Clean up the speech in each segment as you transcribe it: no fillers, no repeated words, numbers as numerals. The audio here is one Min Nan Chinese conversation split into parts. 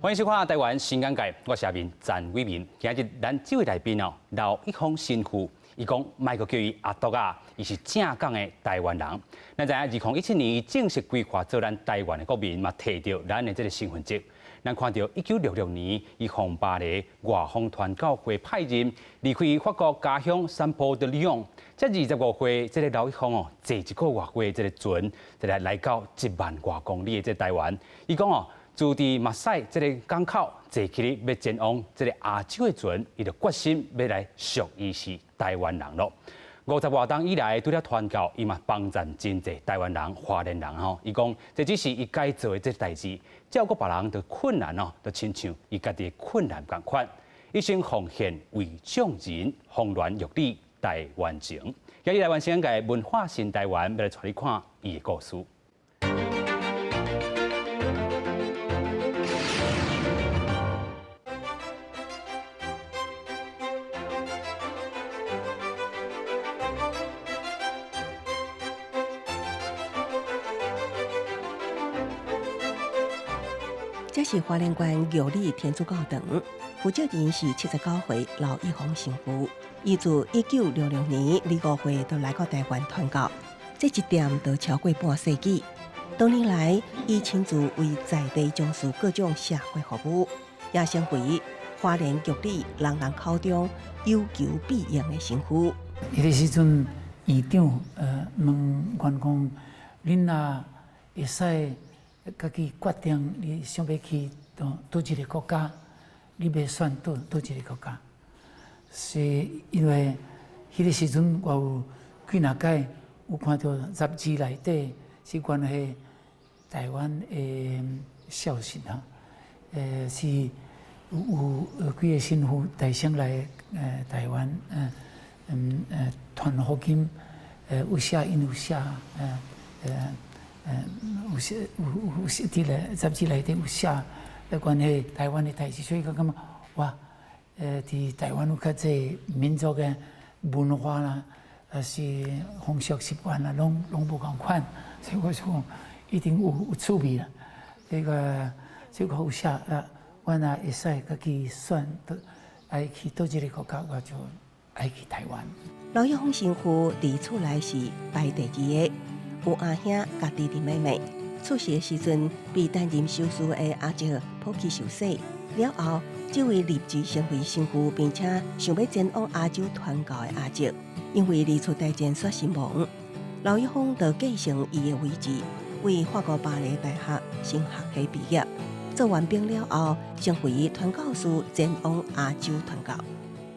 歡迎收看《台灣新眼界》，我是阿明陳偉民。今日咱這位來賓哦，劉一峰神父，伊講莫閣叫伊阿篤仔，伊是正港的台灣人。咱知影2017年，伊正式歸化做咱台灣的國民，嘛提著咱的這个身份證。咱看著1966年，伊予巴黎外方傳教會派任，離開法國家鄉聖波德里昂。才25歲，這个劉一峰哦，坐一个外月這个船，就來來到1萬外公里的這台灣。伊講哦，自佇馬賽這个港口坐起咧欲前往這个亞洲的船，伊就決心欲來贖伊是台灣人囉。50外冬以來，拄了傳教，伊嘛幫贊真濟台灣人、花蓮人吼。伊講，這只是伊該做的這代誌，照顧別人的困難哦，就親像伊家己的困難仝款，一生奉獻為眾人，紅鸞玉里台灣情。今日台灣新眼界文化新台灣，欲來帶你看伊的故事。這是花蓮縣玉里天主教堂，負責人是79歲劉一峰神父。伊自1966年25歲就來到台灣傳教，這一踮就超過半世紀。多年來，伊親自為在地從事各種社會服務，也成為花蓮玉里人人口中有求必應的神父。彼个時陣，院長問阮講：恁若會使家己決定，你想欲去佗佗一个國家，你欲選佗佗一个國家？是因為彼个時陣我有幾若擺有看著雜誌內底是關係台灣的消息哈，是有幾个神父代先來台灣，傳福音，有寫𪜶有寫，有寫有有寫佇咧雜誌內底有寫關係台灣的代誌，所以我感覺哇，佇台灣有較濟民族的文化啦，抑是風俗習慣啦，攏攏無仝款，所以我想一定有有趣味啦。這个這个有寫啊，我若會使家己選，愛去佗一个國家，我就愛去台灣。劉一峰神父佇厝內是排第二个，有阿兄佮弟弟妹妹。出世的時陣，被擔任修士的阿叔抱去受洗。了後，這位立志成為神父，並且想欲前往亞洲傳教的阿叔，因為二次大戰煞身亡，劉一峰就繼承伊的位置，為法國巴黎大學神學系畢業。做完兵了後，成為傳教士，前往亞洲傳教。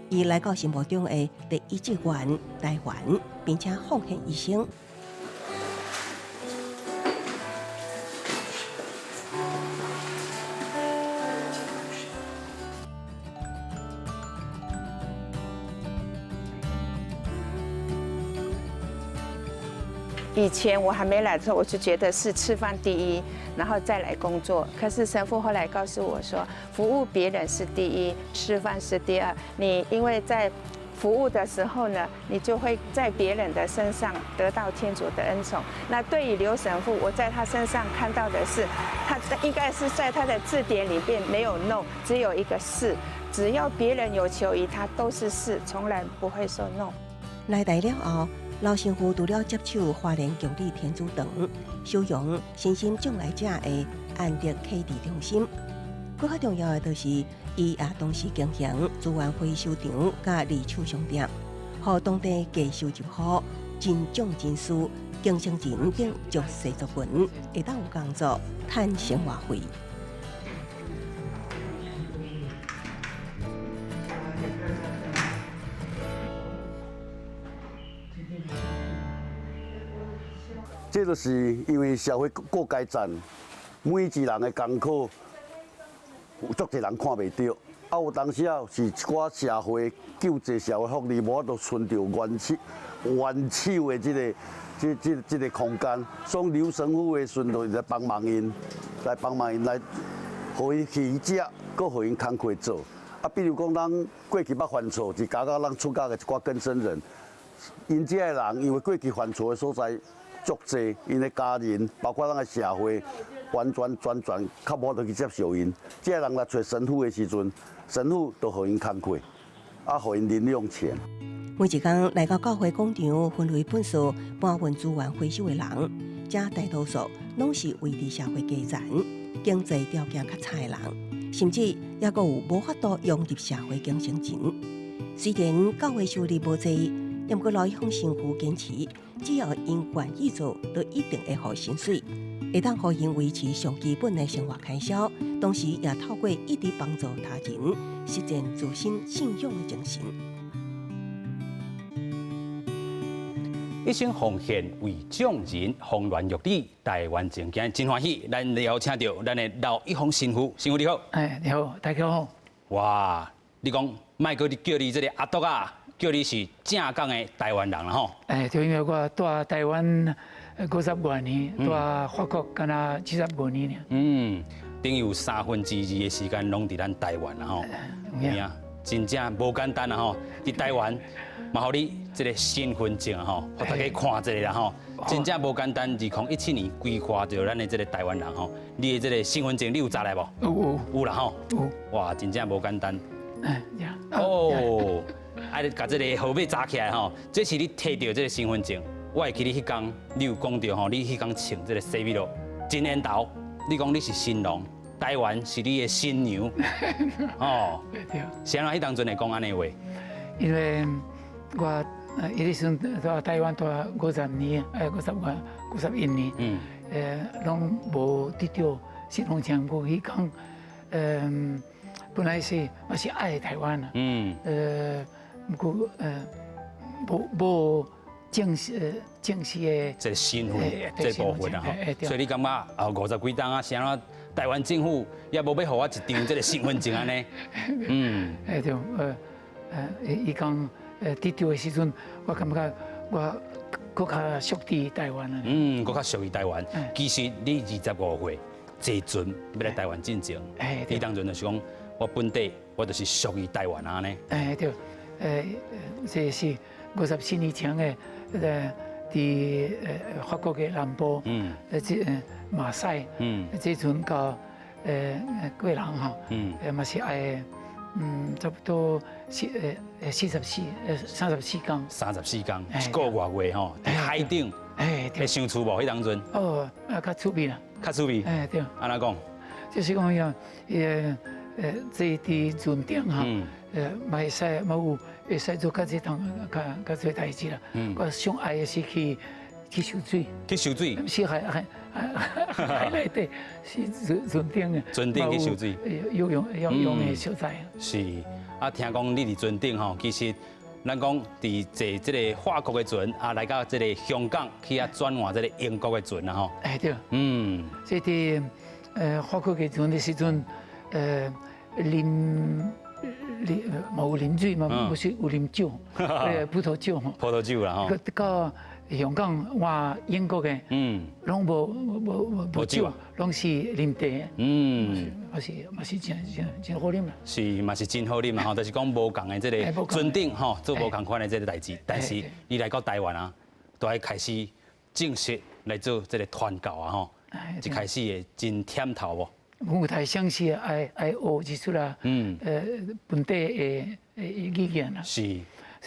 伊來到心目中的第一志願台灣，並且奉獻一生。以前我還沒來的時候，我就覺得是吃飯第一，然後再來工作。可是神父後來告訴我說，服務別人是第一，吃飯是第二。你因為在服務的時候呢，你就會在別人的身上得到天主的恩寵。那對於劉神父，我在他身上看到的是，他應該是在他的字典裡邊沒有 no，只有一個是。只要別人有求於他，都是是，從來不會說 no。來台了後，劉神父除了接手花蓮玉里天主堂，收容身心障礙者的安德啟智中心，閣較重要的就是，伊也同時經營資源回收場佮二手商店，予當地低收入戶、真障人士、更生人等弱勢族群會當有工作、趁生活費。這就是因為社會各階層，每一人的艱苦，有足濟人看袂著。啊，有當時啊是一寡社會救濟、社會福利無法度存著原始、原始的這个、這、這、這个空間，所以劉神父的時陣就來幫忙𪜶，來幫忙𪜶來，予𪜶去食，閣予𪜶工課做。啊，比如講，咱過去捌犯錯，是教到咱出家的一寡更生人，𪜶這个人因為過去犯錯的所在足濟，𪜶的家人，包括咱的社會，完全全全較無法度去接受𪜶。這个人來揣神父的時陣，神父就予𪜶工課，啊，予𪜶零用錢。每一工來到教會廣場分類糞掃、搬運資源回收的人，遮大多數攏是位佇社會基層、經濟條件較差的人，甚至猶閣有無法度融入社會經生人。雖然教會收入無濟，毋過劉一峰神父堅持，只要𪜶願意做，就一定會予薪水，會當予𪜶維持上基本的生活開銷。同時，也透過一直幫助他人，實踐自身信仰的精神。一生奉獻為眾人，峰巒玉女，台灣情，今日真歡喜，咱邀請著咱的劉一峰神父，神父你好。哎，你好，大家好。哇，你講莫閣叫你這个阿篤仔，叫你是正港的台灣人啦吼。哎，對，因為我蹛台灣五十外年，蹛法國敢若75年爾。嗯，等於有三分之二的時間攏佇咱台灣啦吼。有影，真正無簡單啦吼，佇台灣。嘛，予你這个身份證吼，予大家看一下啦吼，真正無簡單。2017年歸化著咱的這个台灣人吼，你的這个身份證你有查來無？有有有啦吼。有。哇，真正無簡單。哎呀。哦，愛共這个號碼查起來吼，這是你提著這个身份證。我會記得彼工你有講著吼，你彼工穿這个西米露真緣投，你講你是新郎，台灣是你的新娘。哦。對。是按怎彼當陣會講按呢話？因為。我彼個時陣蹛台灣蹛50年，五十外51年，攏無得著身份證。我彼工，本來是嘛是愛台灣啊，毋過無無正式正式的這個身份這個部分啊，所以你感覺啊五十幾冬啊，啥物台灣政府也無欲予我一張這個身份證按呢？嗯，欸對，伊講。得著的時陣，我感覺我閣較屬於台灣啊。嗯，閣較屬於台灣。其實你25歲坐船欲來台灣進前，你當陣就是講，我本底我就是屬於台灣啊呢。欸對，這是54年前的，佇法國的南部，這馬賽，這陣到過人吼，嘛是愛。差不多四4434工。 34工，一個外月吼，佇海頂，會傷趣無？彼當陣。哦，啊，較趣味啦。較趣味。欸對。按怎講？就是講遐，這佇船頂吼，嘛會使嘛有會使做較濟當較較濟代誌啦。我上愛的是去去泅水。去泅水。毋是海海海內底，是船船頂的。船頂去泅水。游泳游泳的所在。是，啊，聽講你佇船頂吼，其實咱講佇坐這个法國的船，啊，來到這个香港去遐轉換這个英國的船啦吼。欸對。這佇法國的船的時陣，啉啉無啉水嘛，無是有啉酒，葡萄酒吼。葡萄酒啦吼。到香港換英國的，攏無無無無酒，攏是啉茶。嘛是嘛是真真真好啉啦。是嘛是真好啉嘛吼，就是講無仝的這个船頂吼，做無仝款的這个代誌，但是你來到台灣啊，都愛開始正式來做這个傳教啊吼，一開始會真忝頭無？舞台上是愛愛學一出啦，本地的語言啦。所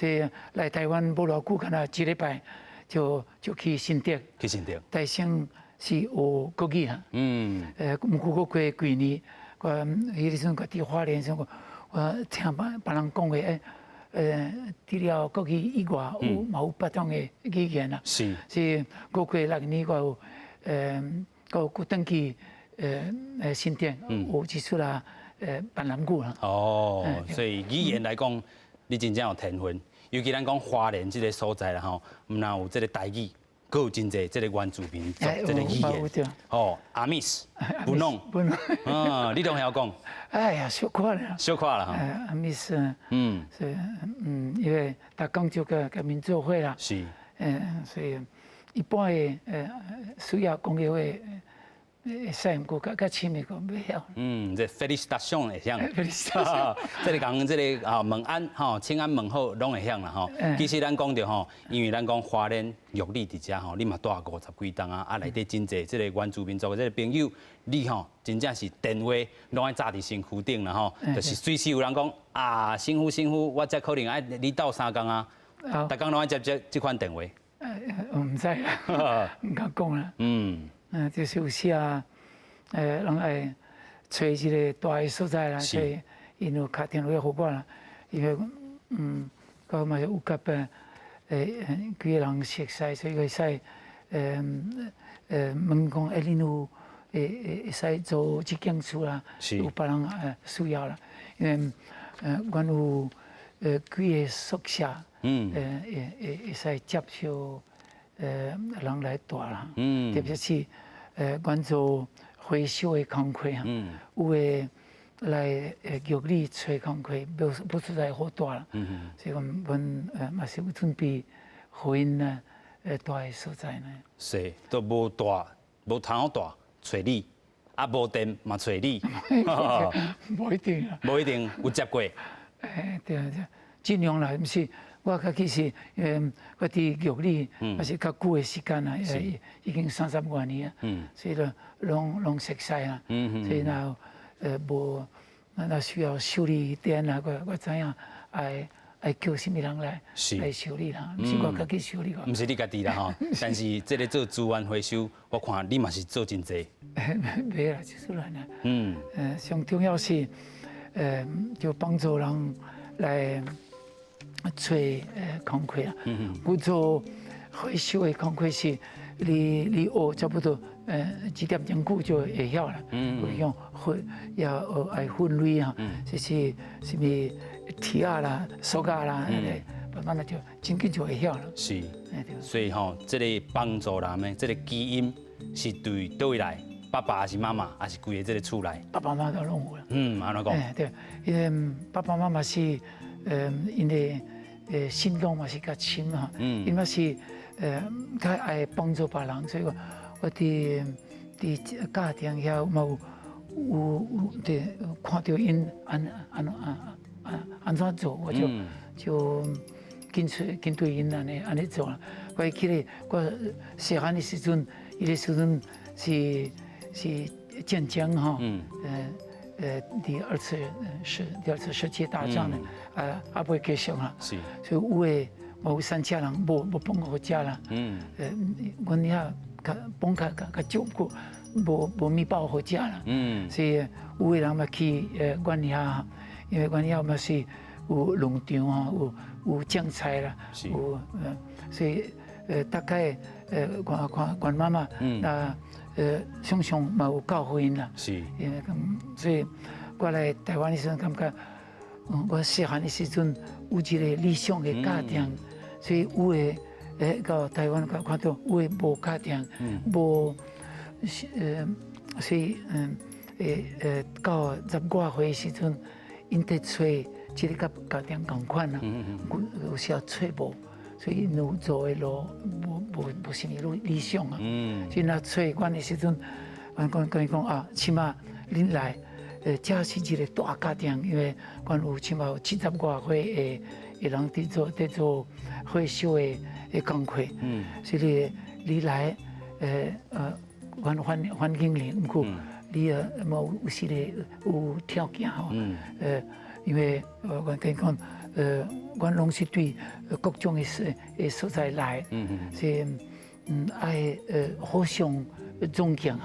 以來台灣無偌久，敢若一禮拜就就去新竹。去新竹。台生是學國語啦。毋過閣過幾年，我彼個時陣我佇花蓮時陣，我聽別別人講話，除了國語以外，有嘛有別種的語言啦。是閣過6年，我有閣閣轉去新竹學一出啦，閩南語啦。哦，所以語言來講，你真正有天分。尤其咱講花蓮這个所在啦吼，毋但有這个台語，閣有真濟這个原住民族這个語言。哦，阿密斯、布農，嗯，你攏會曉講？哎呀，小可啦。小可啦。阿密斯，是因為逐工就共共𪜶做伙啦。所以一般的需要講的話，會使，毋過較較深的講袂曉。嗯，這 félicitations 會曉。 Félicitations。這個講這個啊問安吼，請安問好攏會曉啦吼。其實咱講著吼，因為咱講花蓮玉里佇遮吼，你嘛蹛五十幾冬啊，啊內底真濟這個原住民族的這個朋友，你吼真正是電話攏愛紮佇身軀頂啦吼，就是隨時有人講啊，神父神父，我這可能愛你鬥相共啊，逐工攏愛接這這款電話。我毋知啦，毋敢講啦。嗯，就是有時啊，人愛揣一個蹛的所在啦，所以𪜶有敲電話予我啦，因為我嘛有佮幾個人熟似，所以會使問講，恁有會會使租這間厝啦，有別人需要啦，因為阮有幾個宿舍，會會會使接受人來蹛啦，特別是阮做回收的工課啊，有的來玉里揣工課，無無所在好蹛啦，所以講阮嘛是有準備予𪜶呢蹛的所在呢。是，都無蹛，無通好蹛，揣你，啊無電嘛揣你。無一定啊。無一定，有接過。對對，盡量啦，毋是我較其實，我佇玉里，也是較久的時間啦，已經三十外年啊，所以就攏攏熟似啦，所以若無，若需要修理電啊，我我知影愛愛叫啥物人來來修理啦，毋是我家己修理。毋是你家己啦吼，但是這個做資源回收，我看你嘛是做真濟。袂啦，就是啦。上重要是，就幫助人來揣工課啊。我做回收的工課是，你你學差不多幾點鐘久就會曉啦。有用分要學愛分類啊，這是啥物鐵仔啦、塑膠啦，慢慢的就真緊就會曉啦。是，所以吼，這個幫助人的這個基因是對佗位來？爸爸還是媽媽，還是規個這個厝內？爸爸媽媽都攏有啦。嗯，按怎講？對，因為爸爸媽媽是，𪜶的信仰嘛是較深哈，𪜶嘛是較愛幫助別人，所以我佇佇家庭遐嘛有有有佇看著𪜶按按按按按怎做，我就就跟隨跟隨𪜶按呢按呢做啦。我會記得我細漢的時陣，彼個時陣是是戰爭吼，第二次世界大戰呢，還未結束啦，所以有的有三家人無無飯予食啦，阮遐較飯較較較少過，無無麵包予食啦，所以有的人嘛去阮遐，因為阮遐嘛是有農場吼，有有種菜啦，有所以大概阮阮阮媽媽那常常嘛有教誨𪜶啦，因為咁，所以我來台灣的時陣感覺，我細漢的時陣有一個理想的家庭，所以有的到台灣看看到有的無家庭，無所以到十外歲的時陣，𪜶佇揣這個佮家庭仝款啊，有有時候揣無。所以𪜶有做的路無無無啥物理想啊。所以若揣阮的時陣，阮講共伊講啊，起碼恁來，這是一個大家庭，因為阮有起碼有七十外歲的的人佇做佇做回收的的工課。所以你來，阮歡歡迎你，毋過你啊，無有時個有條件吼。因為阮共伊講。阮攏是對各種的所的所在來，所以愛互相尊敬。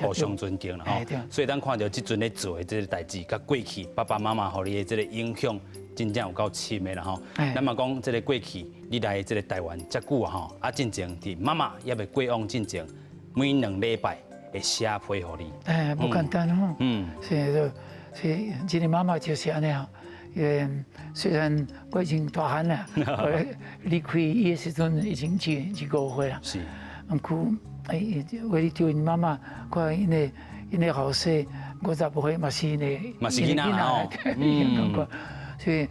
互相尊敬啦吼。所以咱看著這陣咧做的這個代誌，佮過去爸爸媽媽予你的這個影響，真正有夠深的啦吼。咱嘛講這個過去，你來這個台灣遮久啊吼，啊進前佇媽媽猶未過往進前，每兩禮拜會寫批予你。哎，不簡單吼。所以就所以這個媽媽就是按呢啊。雖然我已經大漢啦，我離開伊的時陣已經二十五歲啦。毋過，哎，我對𪜶媽媽，看𪜶的𪜶的後生五十歲嘛是𪜶的，嘛是囡仔吼。感覺，所以，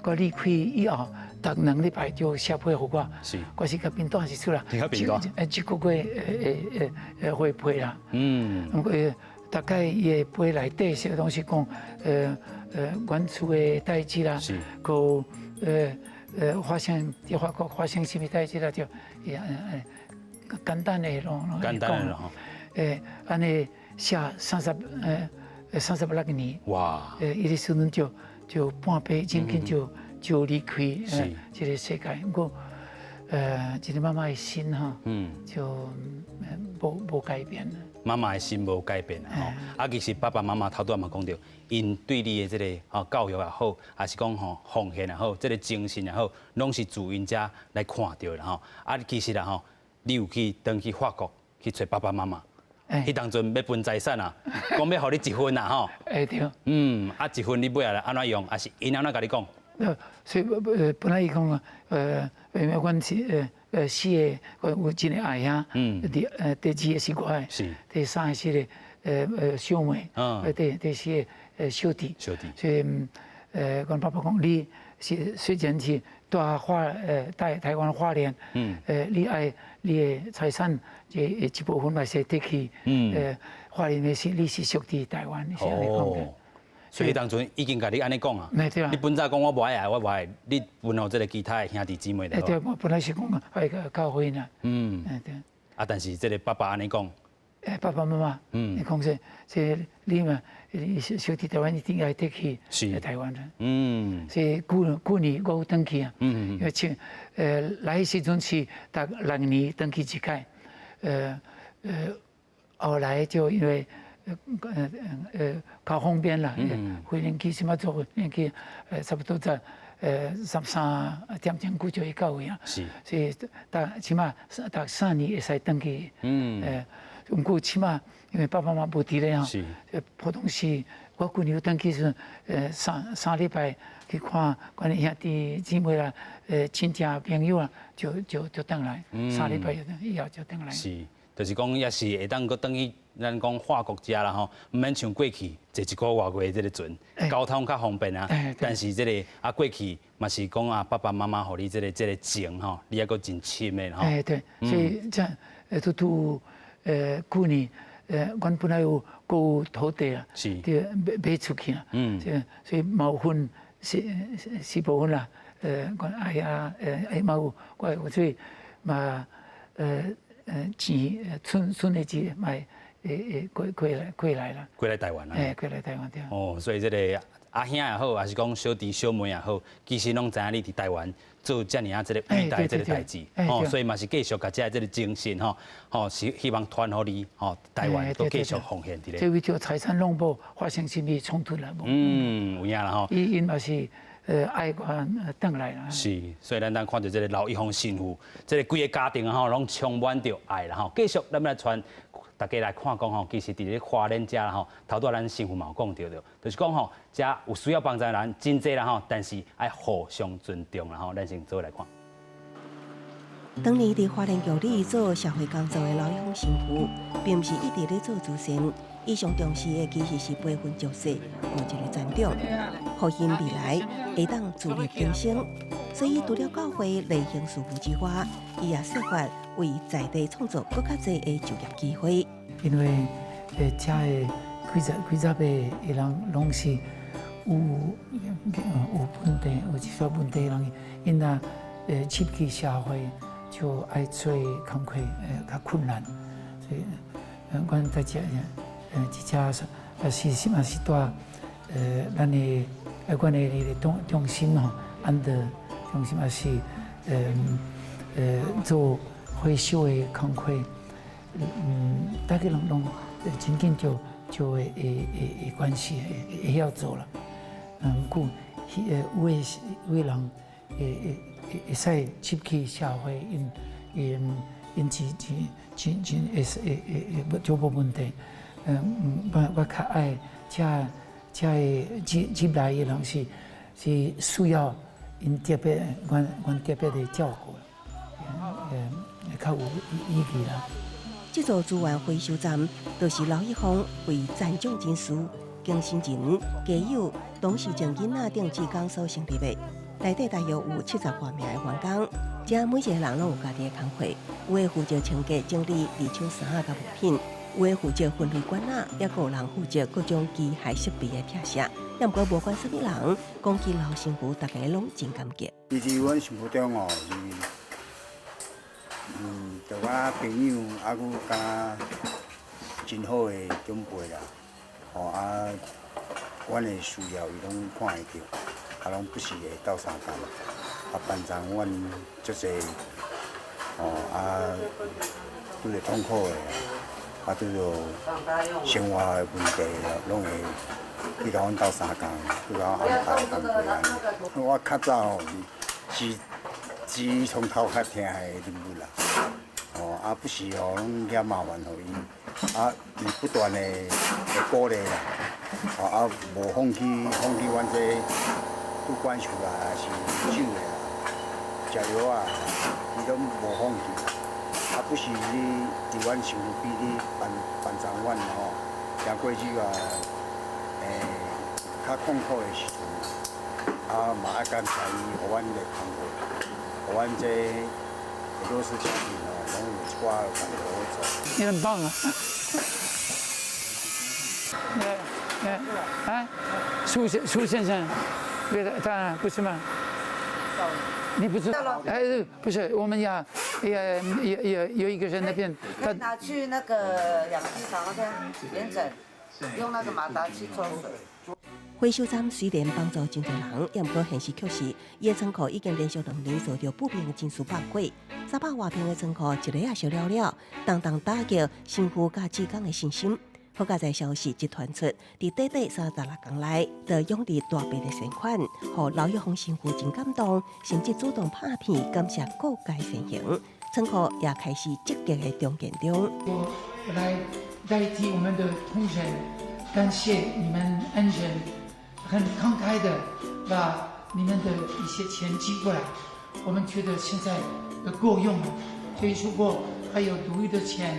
我離開以後，逐兩禮拜就寫批予我，我是共貧惰是出啦，一個月回批啦。大概伊的批內底是攏是講，阮厝的代誌啦，閣發生佇法國發生啥物代誌啦，就簡單的攏攏講。按呢寫36年。伊个時陣就半病真緊就離開這個世界。毋過，這個媽媽的心吼，就無改變。媽媽的心無改變吼，啊，其實爸爸媽媽頭拄仔嘛講著，𪜶對你的這個吼教育也好，抑是講吼奉獻也好，這個精神也好，攏是自𪜶遮來看著啦吼。啊，其實啦吼，你有去轉去法國去揣爸爸媽媽，彼當陣欲分財產啊，講欲予你一份啦吼。對。啊一份你尾仔來按怎用，抑是𪜶按怎共你講？所以本來伊講因為阮是四個，我有一個阿兄，第二個是我的，第三個是個小妹，第四個小弟。小弟。所以阮爸爸講，你是雖然是蹛台灣花蓮，你愛你的財產一部分嘛是得去，花蓮的是你是屬佇台灣，是按呢講的。所以當陣已經共你按呢講啊，你本早講我無愛愛，我無愛，你分予這個其他的兄弟姊妹。對，我本來是講愛教會呢。對。啊，但是這個爸爸按呢講。爸爸媽媽，你講說，這你嘛，你屬佇台灣一定愛得去台灣的。所以舊年我有轉去啊。因為像來時陣是逐6年轉去一擺，後來就因為較方便啦，飛行機什麼坐飛行機，差不多在3點鐘久就會到位啊。所以逐起碼逐3年會使轉去。毋過起碼因為爸爸媽媽無佇咧吼，普通是我舊年有轉去時，三禮拜去看阮的兄弟姊妹啦，親戚朋友啊，就轉來，三禮拜以後就轉來。是，就是講也是會當閣轉去咱講法國遮啦吼，毋免像過去坐一個外月這個船，交通較方便啊。但是這個啊過去嘛是講啊爸爸媽媽予你這個情吼，你猶閣真深的吼。對，所以這拄拄舊年阮本來有閣有土地啊，對賣出去啊，所以嘛有分四部分啦。阮阿兄嘛有我有所以嘛錢存的錢嘛會過來啦。過來台灣啦。過來台灣對。哦，所以這個阿兄也好，抑是講小弟小妹也好，其實攏知影你佇台灣做遮爾仔這個偉大這個代誌，哦，所以嘛是繼續共遮這個精神吼，吼是希望傳予你吼，台灣都繼續奉獻佇咧。這為著財產攏無發生啥物衝突啦。有影啦吼。伊𪜶嘛是愛阮轉來啦。是，所以咱當看著這個劉一峰神父，這個規个家庭吼，攏充滿著愛啦吼。繼續咱們來傳大家來看講吼，其實佇咧花蓮遮吼，頭拄仔咱神父嘛有講著著，就是講吼，遮有需要幫助的人真濟啦吼，但是愛互相尊重啦吼，咱先做伙來看。當年佇花蓮轎里做社會工作的劉一峰神父，並毋是一直咧做慈善，伊上重視的其實是培訓弱勢，顧一个殘長，予𪜶未來會當自力更生。所以除了教會例行事務之外，伊也設法為在地創造閣較濟的就業機會。因為遮的幾十個人攏是有問題，有一些問題人，𪜶若入去社會就愛做工課，較困難。所以，阮在遮這遮是嘛是蹛咱的阮的那個中心吼，安德中心也是做回收的工課，大家攏攏真緊就會關係會曉做啦。毋過，有的人會使入去社會，𪜶真真真真會會會會就無問題。我較愛遮遮的入來的人是需要𪜶特別，阮特別的照顧，較有意義啦。這座資源回收站，就是劉一峰為殘障人士、更生人、家友、唐氏症囡仔等志工所成立的。內底大約有70外名的員工，遮每一個人攏有家己的工課，有的負責清潔整理二手衫佮物品，有的負責分類管仔，抑閣有人負責各種機械設備的拆卸。抑毋過無管啥物人，講起劉神父，大家攏真感激。伊佇阮心目中哦，是，就我朋友，啊，閣敢真好的長輩啦，吼啊，阮的需要伊攏看會著，啊，攏不時會鬥相共，啊，幫助阮足濟，吼啊，拄著痛苦的，啊，拄著生活的問題，攏會去共阮鬥相共，去共阮安排工課按呢。我較早吼是是從頭較疼的人物啦，吼啊，不時吼攏惹麻煩予伊，啊，伊不斷的會鼓勵啦，吼啊，無放棄，放棄阮這不管是啦，還是酒的啦，食藥啊，伊攏無放棄，啊，不時咧佇阮身軀邊咧幫幫助阮吼，行過去啊，較困苦的時陣，啊，嘛愛感謝伊，予阮的工課，予阮這弱勢家庭哦，攏有一寡工課好做。你很棒啊！哎，蘇先生，別的當然不是嗎？你不知道？哎，不是，我們也有一個人那邊，他拿去那個養雞場那邊連診，用那個馬達去抽水。回收站雖然幫助真濟人，也毋過現實卻是，伊的倉庫已經連續2年遭著不明金屬爆火，300外坪的倉庫一下仔燒了了，重重打擊神父佮志工的信心。好佳哉消息一傳出，佇短短36天內，就湧入大筆的善款，予劉玉鳳神父真感動，甚至主動拍片感謝各界善行。倉庫也開始積極的重建中。我來代替我們的同仁，感謝你們恩人，很慷慨的把你們的一些錢寄過來，我們覺得現在夠用了，所以如果還有多餘的錢，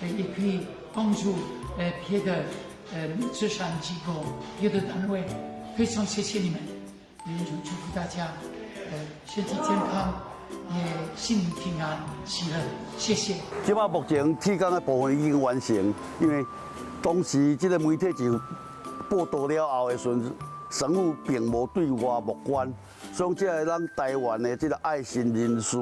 也可以幫助別的慈善機構、別的單位。非常謝謝你們，也祝福大家身體健康，也心靈平安喜樂。謝謝。這擺目前鐵工的部分已經完成，因為當時這個媒體就報道了後的時陣，神父並無對外募捐，所以這個咱台灣的這個愛心人士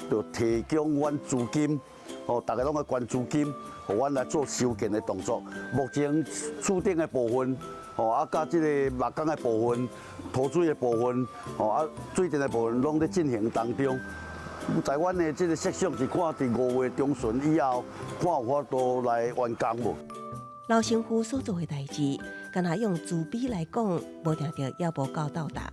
就提供阮資金，哦，大家攏愛捐資金，予阮來做修建的動作。目前厝頂的部分，哦，啊，佮這個木工的部分、塗水的部分，哦，啊，水電的部分，攏咧進行當中。在阮的這個設想是看佇5月中旬以後，看有法度來完工無。劉神父所做的代誌，敢若用慈悲來講，無定著猶無夠到達。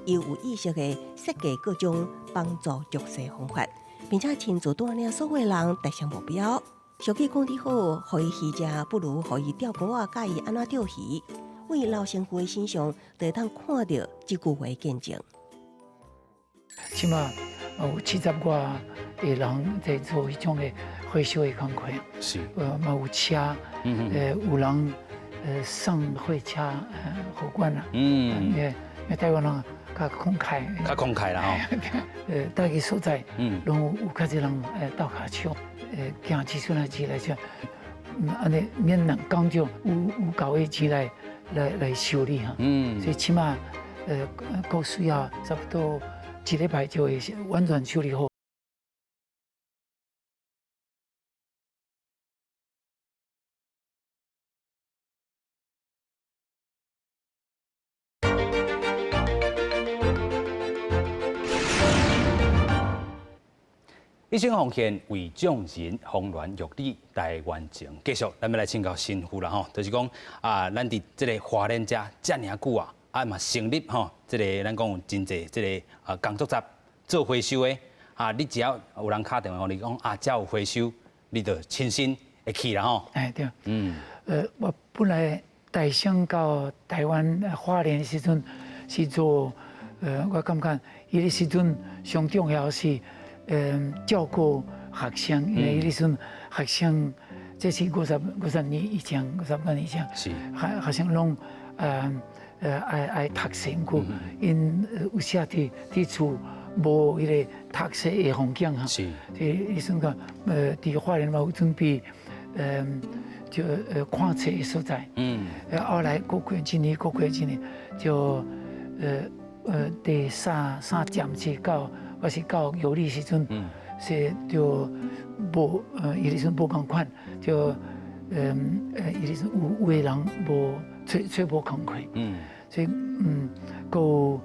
伊有意識的設計各種幫助弱勢方法，並且親自帶領所有人達成目標。俗語講得好，予伊魚食，不如予伊釣竿仔，教伊按怎釣魚。對劉神父的身上，就會當看著這句話的見證。起碼有70外個人在做彼種的回收的工課，是，嘛有車，有人送貨車，予阮啦，因為台灣人較慷慨，較慷慨啦吼，逐个所在，攏有較濟人鬥跤手，行這陣仔錢來講，按呢免人講就有夠的錢來修理哈，所以起碼，閣需要差不多一禮拜就會完全修理好。一生奉獻為眾人，峰巒玉里台灣情。繼續，咱欲來請教神父啦吼，就是講啊，咱佇這个花蓮遮遮爾久啊，啊嘛成立吼，這个咱講有真濟這个啊工作站做回收的啊，你只要有人敲電話予你講啊，遮有回收，你就親身會去啦吼。哎對，我本來台商到台灣花蓮的時陣是做，我感覺彼个時陣上重要是。照顧學生，因為彼個時陣學生，這是50年以前，50多年以前，是學生攏愛愛讀冊，毋過𪜶有時佇佇厝無彼个讀冊的環境哈。所以伊算講，佇花蓮嘛有準備，就看冊的所在。後來過過幾年，過過幾年，就第三三點去到，我是到玉里時陣，是就無伊彼陣無仝款，就伊彼陣有有的人無揣揣無工課。所以閣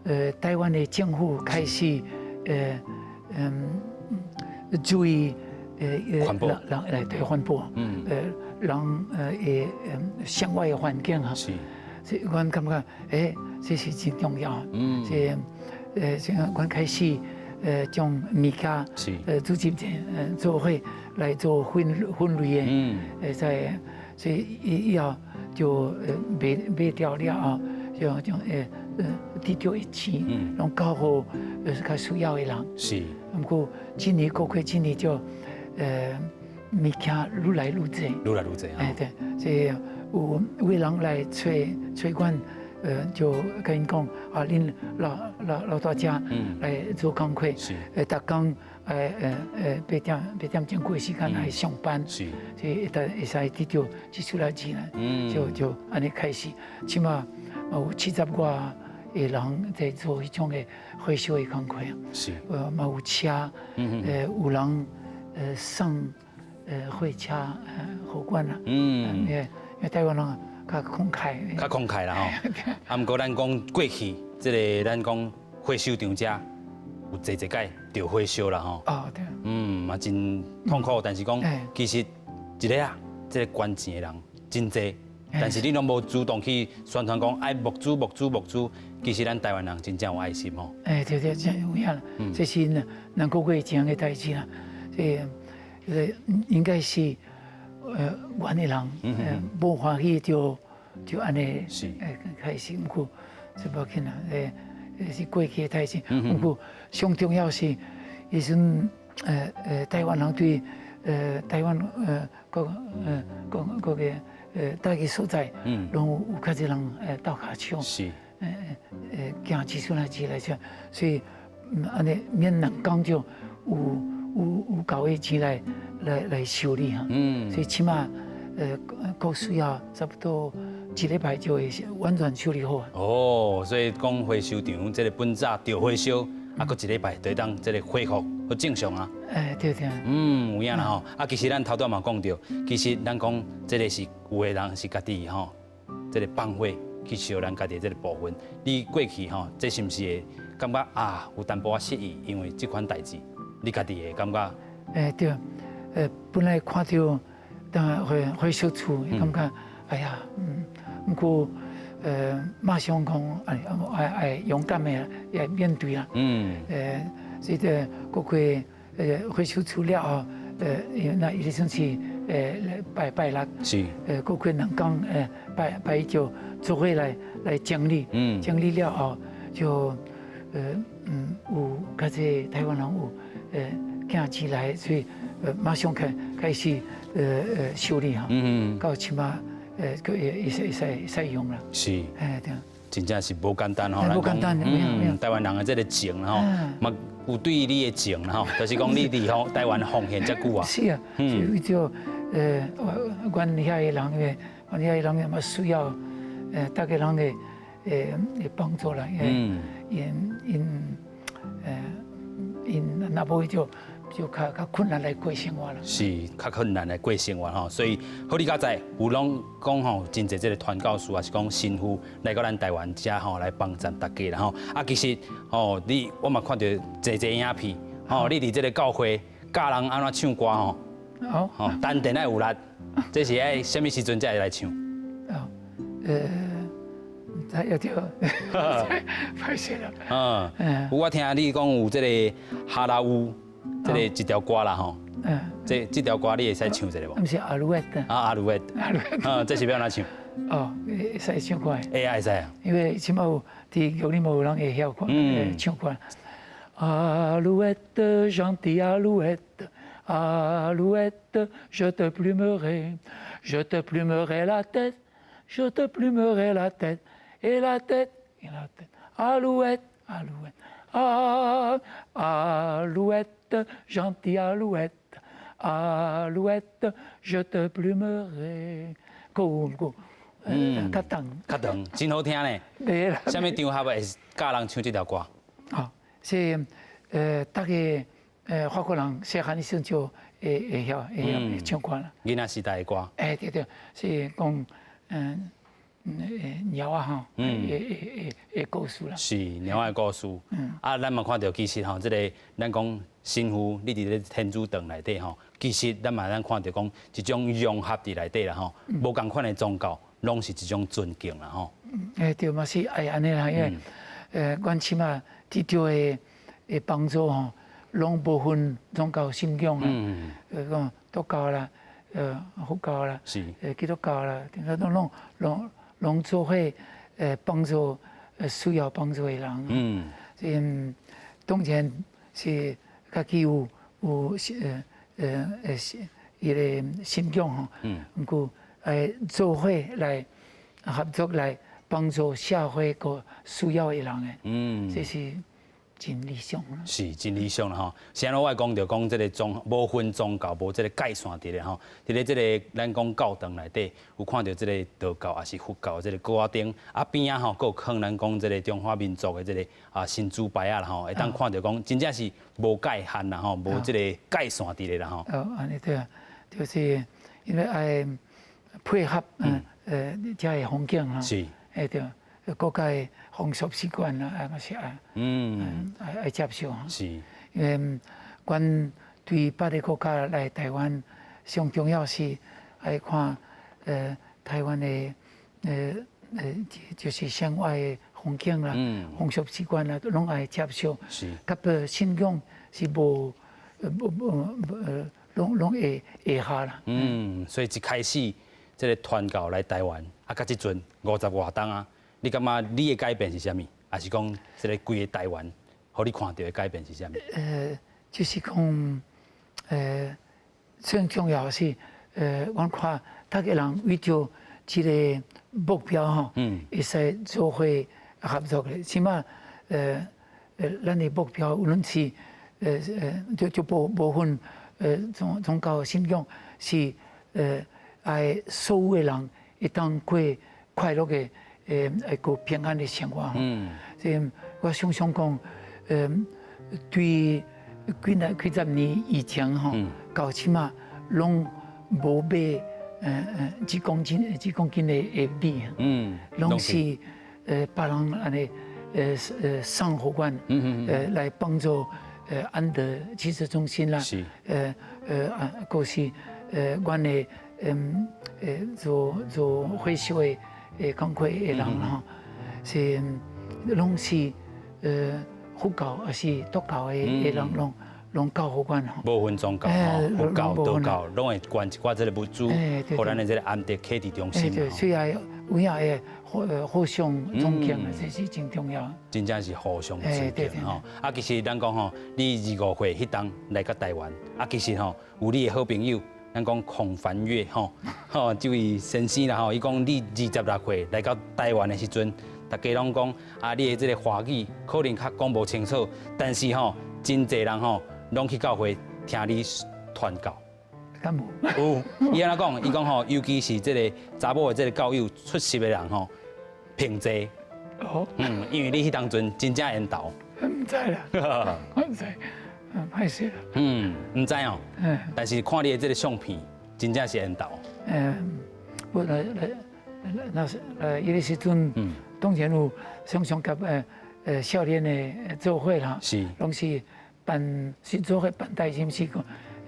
有台灣的政府開始注意環保人人來對環保，人的生活的環境哈。所以阮感覺，這是真重要。所以阮開始將物件組織者做伙來做分分類的，在所以以以後就賣賣掉了後，就將得著的錢，攏交予較需要的人。毋過一年過過一年就物件愈來愈濟。愈來愈濟。對，所以有有的人來揣揣阮，就共𪜶講啊，恁老老老大姐來做工課，逐工8點8點鐘過時間來上班，所以會會使得著這撮仔錢來，就就按呢開始，這馬有70外個人在做彼種的回收的工課啊，嘛有車，有人送貨車予阮啦，因為台灣人較慷慨，較慷慨啦吼。啊，毋過咱講過去，這个咱講回收場遮有濟濟擺著火燒啦吼。哦，對。嘛真痛苦，但是講其實一个啊，這个捐錢的人真濟，但是你攏無主動去宣傳講愛募資募資募資，其實咱台灣人真正有愛心吼。對對，真有影啦，這是兩個月前的代誌啦，這個應該是阮的人無歡喜就就按呢開始，毋過這無要緊啦，是過去的代誌。毋過上重要是，彼陣台灣人對台灣各各各个逐个所在，攏有較濟人鬥跤手，行這陣仔錢來唱，所以按呢免兩工就有有有夠的錢來來來修理哈。所以起碼閣需要差不多一禮拜就會完全修理好。哦，所以講回收場這个本早著火燒，啊，閣一禮拜就會當這个恢復閣正常啊。對對。有影啦吼。啊，其實咱頭拄嘛講著，其實咱講這个是有的人是家己吼，這个放火去燒咱家己的這个部分。你過去吼，這是毋是會感覺啊有淡薄仔失意？因為這款代誌，你家己會感覺？對，本來看著當回回收處，感覺哎呀，毋過馬上講愛愛愛勇敢的來面對啦。所以這過過回收處了後，那伊算是拜拜六，過過兩工拜拜就做伙來來整理，整理了後就有較濟台灣人有行起來，所以馬上開開始修理哈，到這馬閣會會使會使用啦。對。真正是無簡單吼，無簡單，台灣人的這个情吼，嘛有對你的情吼，就是講你佇吼台灣奉獻遮久啊。是啊，就阮遐的人，因為阮遐的人也嘛需要逐个人的的幫助啦，𪜶𪜶𪜶若無就就較較困難來過生活啦。是較困難來過生活吼，所以好佳哉有攏講吼，真濟這个傳教士，抑是講神父來到咱台灣遮吼，來幫助大家啦吼。啊，其實吼，你我嘛看著濟濟影片，吼，你佇這个教會教人按怎唱歌吼，吼，丹田愛有力，這是愛啥物時陣才會來唱？哦，有點歹勢啦。有我聽你講有這个哈拉烏。這个這條歌啦吼，這這條歌你會使唱一下無？毋是 Alouette。啊，Alouette。這是欲按怎唱？哦，會使唱歌。會啊，會使啊。因為這馬有佇玉里嘛有人會曉歌，唱歌。Alouette, gentille alouette, alouette, je te plumerai, je te plumerai la tête, je te plumerai la tête Et la tête, et la tête, alouette, alouette, ah, alouette, gentille alouette, alouette, je te plumerai。夠夠，較長，較長，真好聽呢。對啦。啥物場合會教人唱這條歌？啊，是逐个法國人細漢時陣就會曉唱歌啦。囡仔時代的歌。欸，對對，是講貓仔吼，的故事啦。是貓仔的故事。啊，咱嘛看著其實吼，這个咱講神父，你佇咧天主堂內底吼，其實咱嘛咱看著講一種融合佇內底啦吼，無仝款的宗教，攏是一種尊敬啦吼。欸，對，嘛是愛按呢啦，因為阮起碼得著的幫助吼，攏無分宗教信仰啦，講道教啦，佛教啦，基督教啦，攏攏攏攏做伙幫助需要幫助的人。嗯，當然是家己有伊个信仰吼，毋過做伙來合作來幫助社會閣需要的人的，這是真理想啦。是真理想啦吼。先我講著講這个宗無分宗教，無這个界線佇咧吼。佇咧這个咱講教堂內底，有看著這个道教抑是佛教這个果仔燈，啊邊仔吼，閣有囥咱講這个中華民族的這个神主牌仔啦吼，會當看著講真正是無界限啦吼，無這个界線佇咧啦吼。哦，按呢對啊，就是因為愛配合遮个風景啦。欸對。國家的風俗習慣啦，啊嘛是愛，愛接受。因為阮對別个國家來台灣，上重要是愛看台灣的就是生活的風景啦、風俗習慣啦，攏愛接受。確保信仰是無無無攏攏會會合啦。嗯，所以一開始這个傳教來台灣，啊，到這陣50外冬啊。你感覺你的改變是啥物？抑是講這个規个台灣，予你看著的改變是啥物？就是講，最重要是，阮看逐个人為著這个目標吼，會使做伙合作的。起碼，咱的目標無論是，就無分，宗教信仰是，愛所有的人會當過快樂的，會過平安的生活。所以我想想講，對幾十年以前吼，到這馬攏無買幾公斤的米，攏是別人按呢送予阮，來幫助安德濟慈中心啦，啊，閣是阮的做回收的工課的人吼，是攏是佛教抑是道教的人攏攏交予阮吼。無分宗教吼，佛教、道教攏會捐一寡這个物資，予咱的這个安德啟智中心。對，所以有影會互相尊敬，這是真重要。真正是互相尊敬吼。啊，其實咱講吼，你25歲彼當來到台灣，啊，其實吼有你的好朋友，咱講孔繁月吼，吼這位先生啦吼，伊講你26歲來到台灣的時陣，大家攏講啊，你的這个華語可能較講無清楚，但是吼，真濟人吼攏去教會聽你傳教。敢無？有，伊按怎講？伊講吼，尤其是這个查某的這个教友出席的人吼，貧濟。哦。因為你彼當陣真正緣投。毋知啦，我毋知，歹勢啦。毋知哦。但是看你的這个相片，真正是緣投。我來來那是彼个時陣，當然有常常佮少年的做伙啦，攏是辦是做伙辦代誌，毋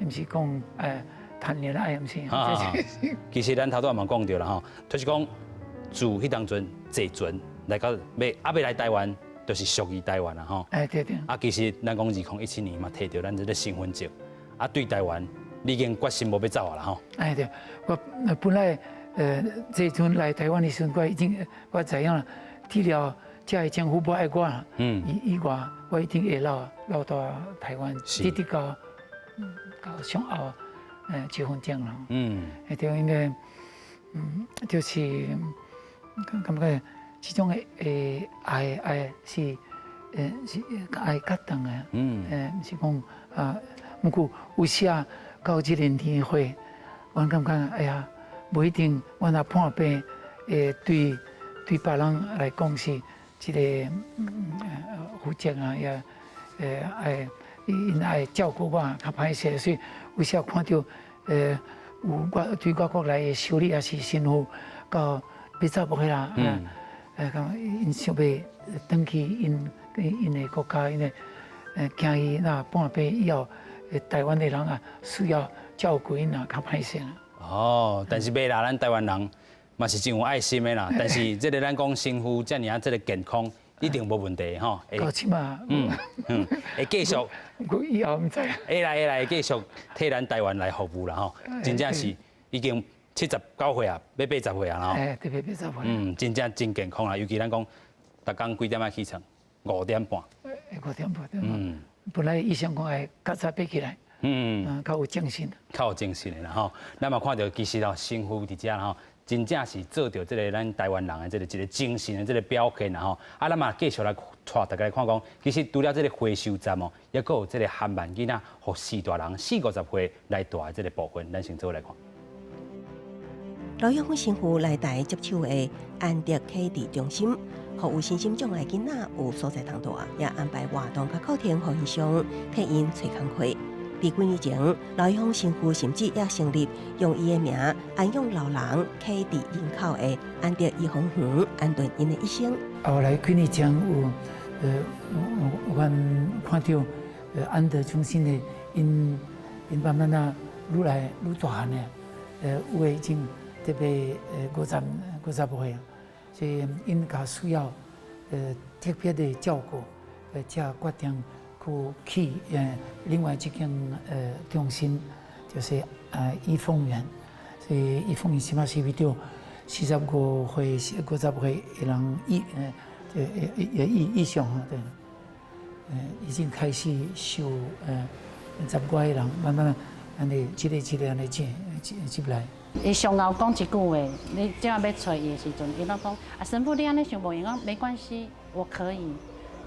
是講談戀愛，毋是。其實咱頭拄仔嘛講著啦吼，就是講自彼當陣坐船來到欲猶未來台灣，就是屬於台灣啦吼。欸，對對。啊，其實咱講2017年嘛，提著咱這个身份證，啊，對台灣，你已經決心無欲走啊啦吼。欸對，我本來坐船來台灣的時陣，我已經我知影啦，除了遮的政府無愛我，以外，我一定會留佇台灣，直直到上後結婚證啦。對，因為就是感覺這種的愛愛是是愛較長的，毋是講啊，毋過有時啊到這個年歲，阮感覺哎呀，無一定阮若破病，對對別人來講是一個負責啊，也愛𪜶愛照顧我較歹勢，所以有時看著有外對外國來的修女抑是神父，到欲走無去啦，講𪜶想欲轉去𪜶𪜶的國家，因為驚伊若半病以後，台灣的人啊需要照顧𪜶啊，較歹勢啦。哦，但是袂啦，咱台灣人嘛是真有愛心的啦。但是這個咱講神父遮爾啊，這個健康一定無問題吼。到這馬，會繼續。我以後毋知。會來會來，繼續替咱台灣來服務啦吼。真正是已經79歲啊，欲80歲啊吼。對，欲80歲。真正真健康啦，尤其咱講，逐工幾點仔起床？5點半。 5點半。本來醫生講愛較早爬起來。較有精神。較有精神的啦吼。咱嘛看著其實哦，神父佇遮吼，真正是做著這個咱台灣人的這個一個精神的這個表現啦吼。啊，咱嘛繼續來帶大家來看講，其實除了這個回收站哦，猶閣有這個韓萬囡仔，予四大人40-50歲來蹛的這個部分，咱先做來看。劉玉峰神父來台接手的安德啟智中心，予有身心障礙囡仔有所在通蹛，也安排活動佮課程予𪜶上，替𪜶揣工課。佇幾年前，劉玉峰神父甚至也成立用伊的名安養老人啟智人口的安德頤峰園，安頓𪜶的一生。後來幾年前有，阮看著安德中心的𪜶𪜶慢慢仔愈來愈大漢的，有的已經特別50歲啊，所以𪜶較需要特別的照顧，才決定去另外這間中心，就是頤峰園。所以頤峰園這馬是為著45歲、50歲的人以上啊，對，已經開始收10外個人，慢慢按呢一個一個按呢進進來。伊上後講一句話，你這欲揣伊的時陣，伊攏講啊，神父你按呢想無閒，講沒關係，我可以。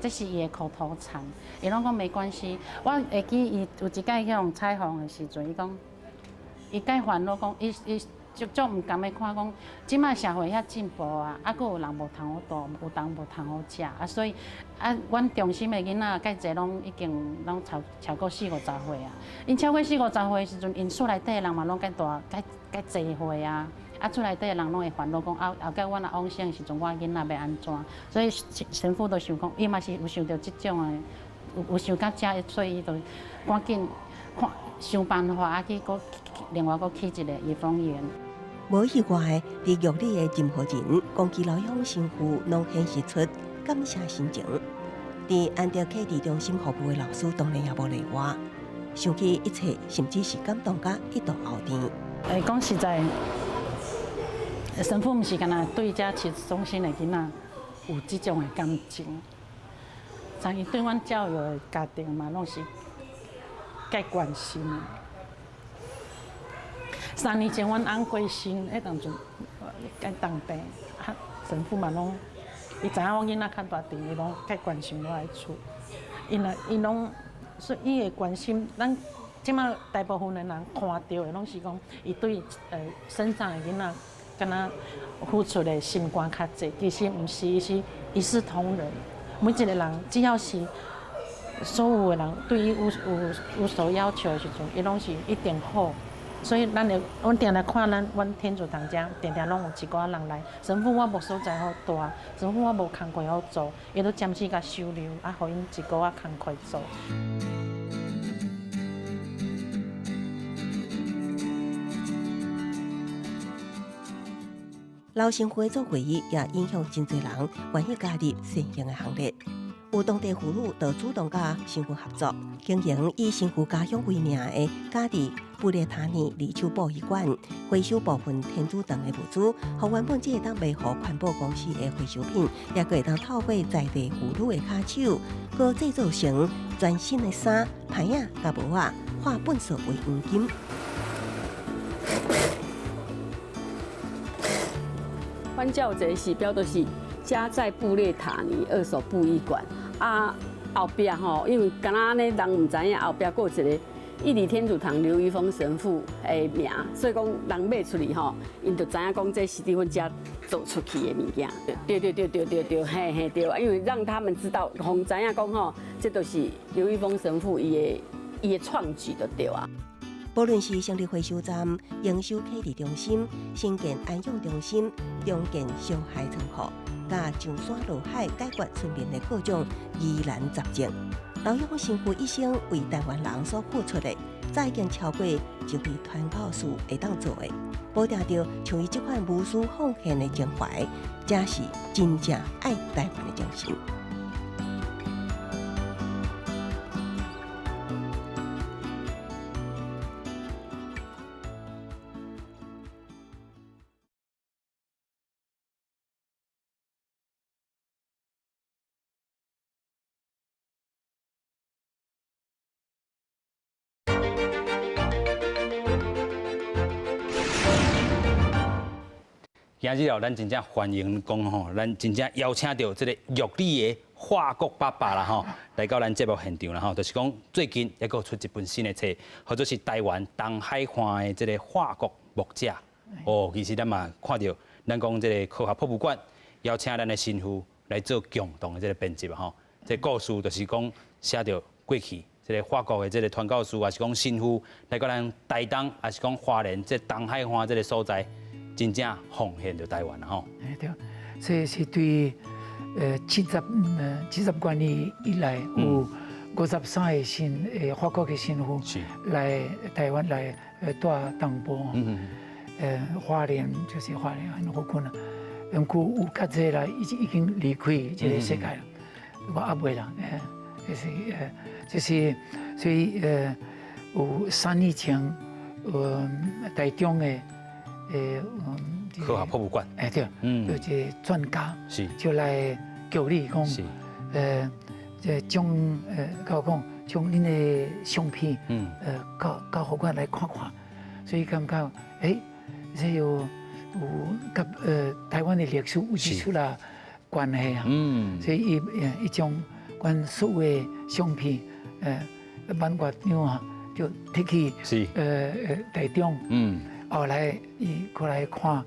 這是伊的口頭禪，伊攏講沒關係。我會記伊有一擺去予採訪的時陣，伊講，伊介煩惱講，伊伊足足毋甘的看講，這馬社會遐進步啊，啊，閣有人無通好蹛，有人無通好食啊，所以啊，阮中心的囡仔較濟攏已經攏超過40-50歲啊。𪜶超過40-50歲的時陣，𪜶厝內底的人嘛攏較大，較較濟歲啊。啊，厝內底的人攏會煩惱講，後後蓋阮若往生的時陣，我囡仔欲按怎？所以神父都想講，伊嘛是有想著這種的，有想到這，所以伊就趕緊看想辦法啊，去閣另外閣起一個頤峰園。無意外，佇獄裡的任何人，講起劉玉峰神父，攏顯示出感謝心情。佇安德啟智中心服務的老師，當然也無例外。想起一切，甚至是感動甲一度喉甜。講實在，神父毋是干焦對這啟智中心的囡仔有這種的感情，但伊對阮教友的家庭嘛，攏是介關心的。3年前阮翁過身，彼當陣該重病，啊，神父嘛攏，伊知影阮囡仔較大陣，伊攏較關心我的厝，伊若伊攏，所以伊會關心咱。這馬大部分的人看著的攏是講，伊對身障的囡仔，敢若付出的心肝較濟，其實毋是，伊是一視同仁。每一個人只要是所有的人對伊有所要求的時陣，伊攏是一定好。所以咱會，阮定定看咱阮天主堂遮，定定攏有一寡人來。神父我無所在好蹛，神父我無工課好做，伊都暫時共收留，啊，予𪜶一個月工課做。劉神父的作為也影響真濟人願意加入善行的行列。有當地婦女就主動佮神父合作，經營以神父家鄉為名的家佇布列塔尼二手博物館，回收部分天主堂的物資，予原本只會當賣予環保公司的回收品，也閣會當透過在地婦女的跤手，閣製作成全新的衫、牌仔、佮帽仔，化糞埽為黃金。阮遮有一個時標，就是遮在布列塔尼二手布藝館啊，後壁吼，因為敢若按呢人毋知影後壁閣有一個義理天主堂劉一峰神父的名，所以講人賣出去吼，𪜶就知影講這是佇阮遮做出去的物件。對對對對對對，嘿嘿對，因為讓他們知道，予知影講吼，這就是劉一峰神父伊的創舉就對啊。無論是成立回收站、營收客置中心、新建安養中心、重建小海倉庫，佮上山落海解決村民的各種疑難雜症，劉一峰神父一生為台灣人所付出的，早已經超過一位傳教士會當做的。無定著像伊這款無私奉獻的情懷，才是真正愛台灣的精神。今日哦，咱真正歡迎講吼，咱真正邀請著這個玉里的法國爸爸啦吼，來到咱節目現場啦吼，就是講最近猶閣出一本新的冊，號做是台灣東海岸的這個法國牧者。哦，其實咱嘛看著，咱講這個科學博物館邀請咱的神父來做共同的這個編輯吼，這個故事就是講寫著過去這個法國的這個傳教士，抑是講神父來到咱台東，抑是講花蓮這東海岸這個所在。真正奉獻著台灣啦吼。欸對，這是對70多年以來有53個法國的神父來台灣來蹛東部，花蓮就是花蓮很附近啦。毋過有較濟啦，已經離開這個世界啦，我猶未啦，就是所以有3年前，台中的。科學博物館，欸對，有一個專家就來叫你講，這將佮我講將恁的相片，交予阮來看看，所以感覺，欸，這有佮台灣的歷史有一出啦關係啊，所以伊將阮所有的相片，滿月張啊，就提去，台中。後來伊過來看，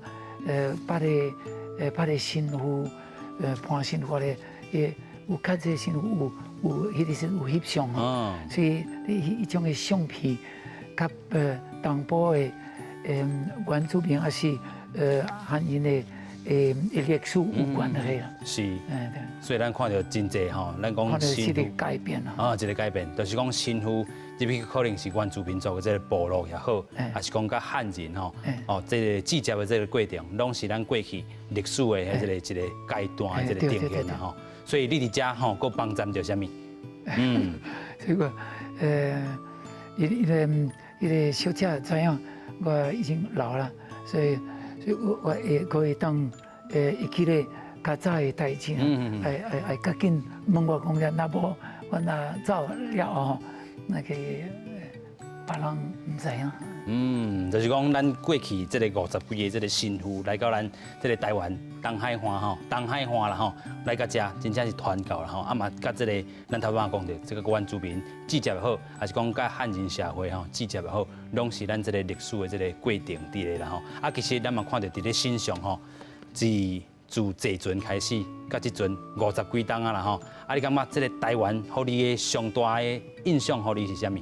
別个神父，潘神父咧，伊有較濟神父有彼個時有翕相啊，所以彼種的相片，佮東部的原住民抑是漢人的歷史有關係啦。是，對。所以咱看著真濟吼，咱講神父改變啦。啊，一個改變，就是講神父入去可能是原住民族的這個部落也好，抑是講佮漢人吼，哦，這個直接的這個過程，攏是咱過去歷史的彼個一個階段的這個呈現啦吼。所以你佇遮吼，閣幫贊著啥物？嗯，這個彼個小姐知影我已經老了，所以我會閣會當會記咧較早的代誌，愛較緊問我講者，若無我若走了後，那個別人毋知影。嗯，就是講咱過去這個50幾个這個神父來到咱這個台灣東海岸吼，東海岸啦吼，來到遮真正是傳教啦吼，啊嘛佮這個咱頭拄仔講著這個原住民直接也好，抑是講佮漢人社會吼直接也好，攏是咱這個歷史的這個過程佇咧啦吼。啊，其實咱嘛看著佇咧身上吼，自坐船開始，到這陣50幾冬啊啦吼，啊你感覺這個台灣予你的上大的印象，予你是啥物？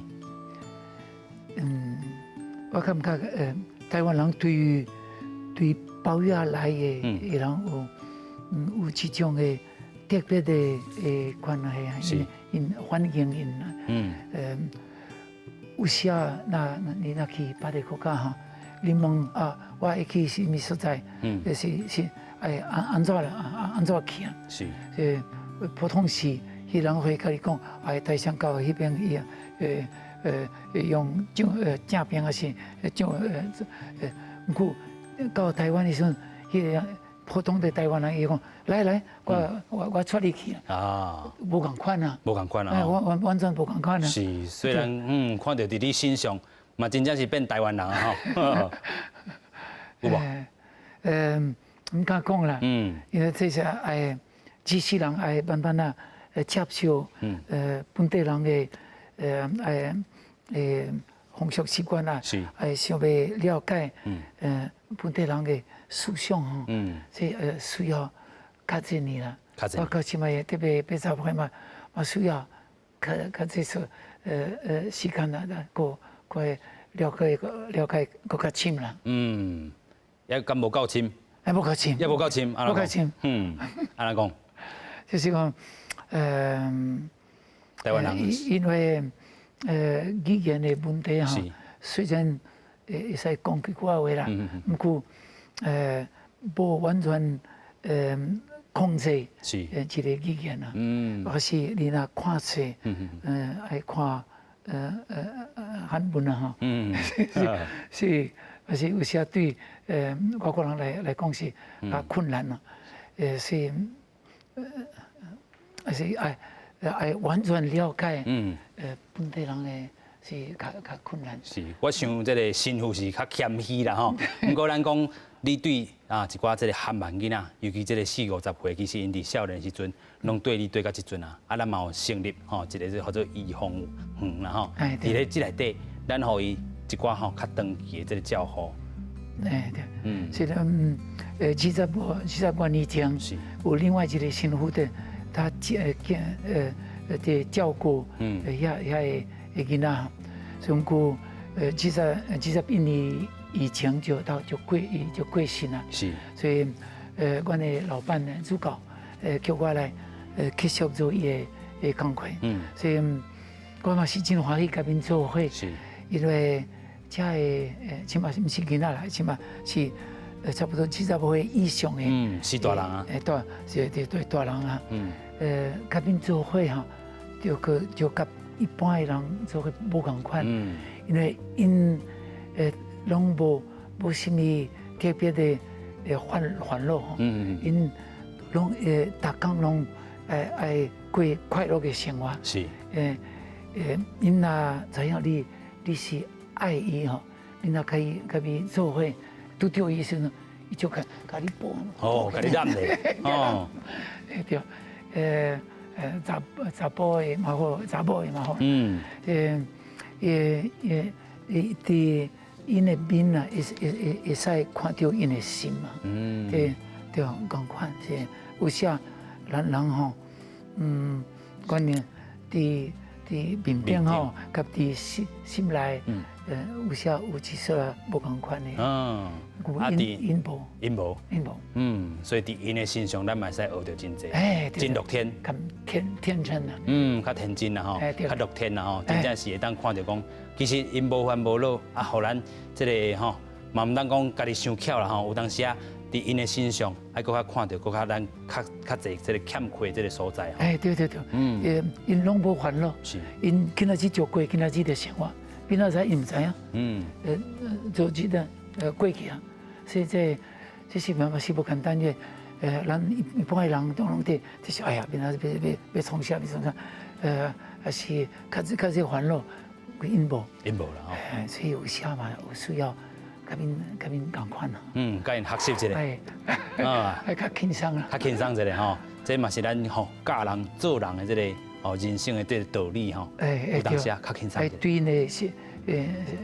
嗯，我感覺台灣人對包亞來的人有這種的特別的關係啊，𪜶歡迎𪜶啦。有時啊，若你若去別个國家吼，你問啊，我會去啥物所在？是愛按怎啦？按怎去啊？是。普通是，彼人會共你講，哎，台上到彼邊伊啊，用正邊抑是正毋過到台灣的時陣，彼個普通的台灣人伊講，來來，我帶你去啊。無仝款啊。無仝款啊。完全無仝款啊。是，雖然看著佇你身上，嘛真正是變台灣人啊吼。有無？毋敢講啦，因為這是愛一世人愛慢慢仔接受，本地人的愛風俗習慣啊，愛想欲了解，本地人的思想吼，這需要較濟年啦，我到這擺特別80歲嘛，嘛需要較較濟說時間啦，閣閣了解了解閣較深啦。嗯，猶敢無夠深？猶無夠深。猶無夠深，無夠深。嗯，按怎講？就是講，台灣人因為語言的問題吼，雖然會使講幾句話啦，毋過無完全控制這個語言啊。或是你若看冊，愛看漢文啊吼，是是，是有時對外國人來講是較困難咯，是，是愛愛完全了解，本地人的是較較困難。是，我想這個神父是較謙虛啦吼。毋過咱講，你對啊一寡這個韓萬囡仔，尤其這個四五十歲，其實𪜶佇少年時陣，攏綴你綴到這陣啊，啊，咱嘛有成立吼一個叫做醫風園啦吼。佇咧這內底，咱予伊一寡吼較長期的這個照護。哎對，是的，20多年前，有另外一個神父的，他見佇照顧遐遐个囡仔，所以講21年以前就到就過就過身啦。所以阮的老闆呢主教叫我來繼續做伊的的工課。所以我嘛是真歡喜共𪜶做伙。因為遮的起碼毋是囡仔啦，起碼是差不多70歲以上的。嗯，是大人啊。大是對對大人啊。共𪜶做伙吼，就閣就佮一般的人做伙無仝款。因為𪜶攏無無啥物特別的煩煩惱吼。𪜶攏逐工攏愛愛過快樂的生活。𪜶若知影你你是愛伊吼，你若共伊共伊做伙，拄著伊時陣，伊就共共你抱。哦，共你攬咧。哦。對，查查埔的嘛好，查某的嘛好。伊伊佇𪜶的面啊，會會會會使看著𪜶的心嘛。對對，仝款是有時咱人吼，觀念佇佇面頂吼，佮佇心心內，有時有一絲無仝款的。啊，佇𪜶無，𪜶無，𪜶無。嗯，所以佇𪜶的身上，咱嘛會使學著真濟。真樂天。較天天真啊。嗯，較天真啦吼，較樂天啦吼，真正是會當看著講，其實𪜶無煩無惱，啊，予咱這個吼，嘛毋當講家己傷巧啦吼，有當時啊，佇𪜶的身上，愛閣較看著，閣較咱較較濟這個欠缺這個所在。哎，對對對，𪜶攏無煩惱，𪜶今仔日就過今仔日的生活，明仔載𪜶毋知影，就這個過去啊，所以這這是嘛是無簡單的，咱一般的人都攏佇，就是哎呀，明仔載欲欲欲創啥欲創啥，還是較較濟煩惱，𪜶無，𪜶無啦吼，所以有時嘛有需要。共𪜶共𪜶仝款啊。嗯，共𪜶學習一下，啊，較輕鬆啦，較輕鬆一下吼，這嘛是咱吼教人做人的這個吼人生的這個道理吼。有當時啊，較輕鬆。對𪜶的身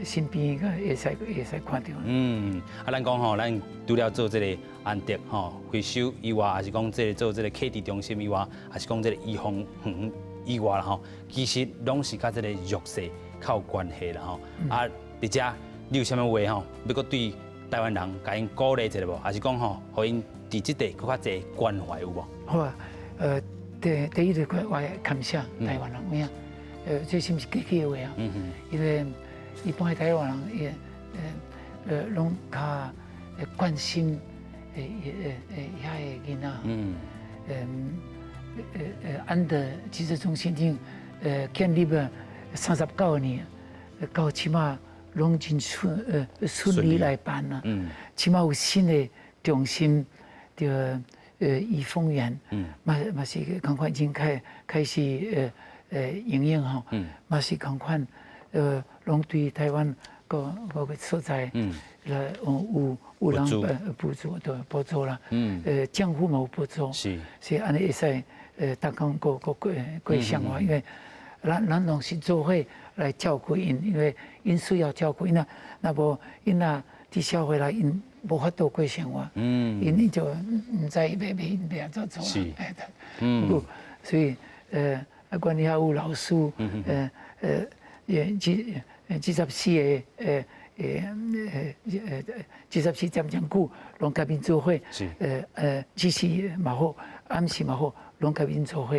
身邊個會使會使看著。嗯，啊，咱講吼，咱除了做這個安德吼回收以外，還是講這個做這個啟智中心以外，還是講這個醫防園以外啦吼，其實攏是佮這個弱勢較有關係啦吼。啊，佇遮。你有啥物話吼？欲閣對台灣人共𪜶鼓勵一下無？還是講吼，予𪜶佇這塊閣較濟關懷有無？好啊，第第一個我感謝台灣人，有影？這是毋是客氣的話啊？因為一般的台灣人也攏較關心遐个囡仔。安德啟智中心已經建立了39年，到這馬。攏真順順利來辦啦，這馬有新的中心，著怡豐園，嘛嘛是仝款已經開開始營業吼，嘛是仝款攏對台灣各各個所在，來有人補助，對，補助啦。政府嘛有補助。是按呢會使逐工過過過過生活，因為咱攏是做伙來照顧𪜶，因為𪜶需要照顧，𪜶若若無𪜶若佇社會內𪜶無法度過生活。𪜶就毋知欲按怎做。所以阮遐有老師，24个24點鐘久，攏共𪜶做伙。日時嘛好，暗時嘛好，攏共𪜶做伙。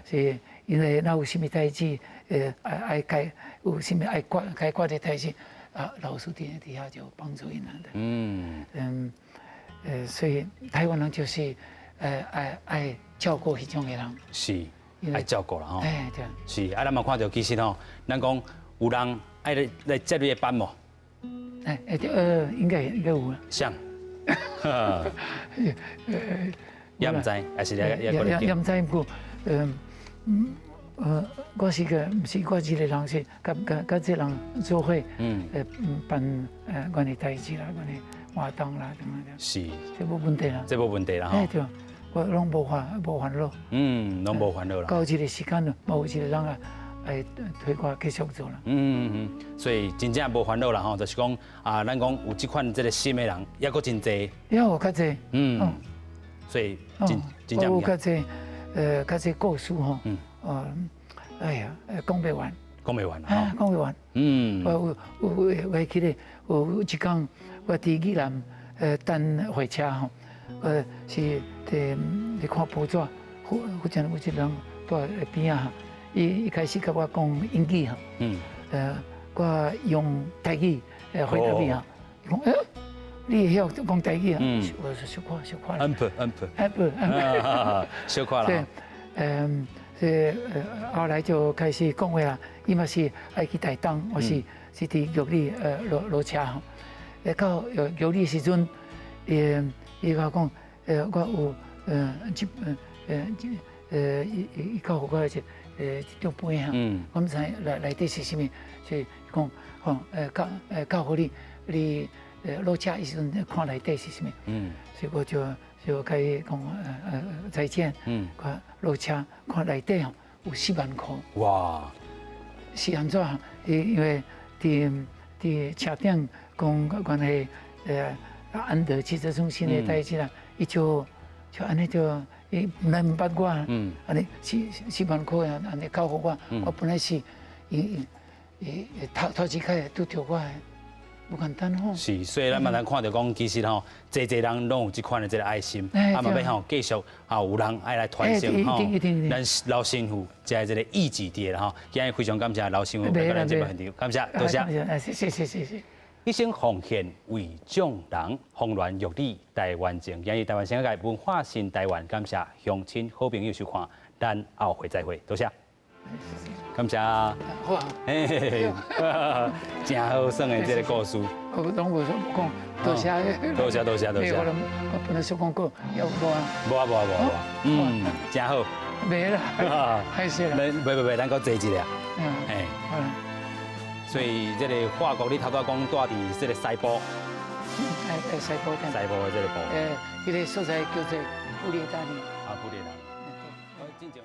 是因為若有啥物代誌，愛解有啥物愛解決的代誌，啊，老師佇遐就幫助𪜶啦。所以台灣人就是愛照顧彼種的人。是，愛照顧啦吼。哎，對。是，啊，咱嘛看著其實吼，咱講有人愛來接你的班無？哎哎，應該有啊。誰？也毋知，還是也也也毋知，毋過，我是個，毋是我一個人，是佮這人做伙，辦阮的代誌啦，阮的活動啦，等等。這無問題啦。這無問題啦，哎對，我攏無煩惱。嗯，攏無煩惱啦。到這個時間了，無一個人啊，會推我繼續做啦。所以真正無煩惱啦吼，就是講啊，咱講有這款這個心的人，抑閣真濟。抑有較濟。所以真真正有較濟，較濟故事吼。哎呀，講袂完。講袂完啊！講袂完。我有有我記得有一工，我佇宜蘭等火車吼，是佇看報紙，忽然有一個人蹛邊仔，伊一開始共我講英語吼，我用台語回答伊啊，伊講，你會曉講台語啊？我說小可小可。恩普恩普。恩普恩普。小可啦。後來就開始講話啦，伊嘛是愛去台東，我是佇玉里落車吼。到玉里時陣，伊共我講，我有這伊伊交予我一張本哈，我毋知內底是啥物，是講吼交予你，你落車的時陣看內底是啥物。所以我就共伊講再見。我落車看內底吼有4萬塊。哇！是按怎？因為佇車頂講關係安德汽車中心的代誌啦，伊就按呢就伊本來毋捌我，按呢四萬塊啊，按呢交予我，我本來是伊伊頭頭一擺拄著我的，無簡單吼。是，所以咱嘛通看著講，其實吼，濟濟人攏有這款的這個愛心，啊嘛欲吼繼續啊有人愛來傳承吼，咱劉神父才這個意志佇啦吼。今日非常感謝劉神父來到咱節目現場，感謝，多謝。謝謝謝謝謝。一生奉獻為眾人，豐巒玉里台灣情。今日台灣聲界文化新台灣，感謝鄉親好朋友收看，咱後回再會，多謝。感謝。好啊。嘿嘿嘿，真好耍的這個故事。我攏無說講，多謝。多謝多謝多謝。我本來想講過，有無啊？無啊無啊無啊。嗯，真好。袂啦，歹勢啦。袂袂袂，咱閣坐一下。嗯。嘿。所以這個法國，你頭拄仔講蹛佇這個西部。西部。西部的這個部。彼個所在叫做布列塔尼。啊，布列塔尼。對。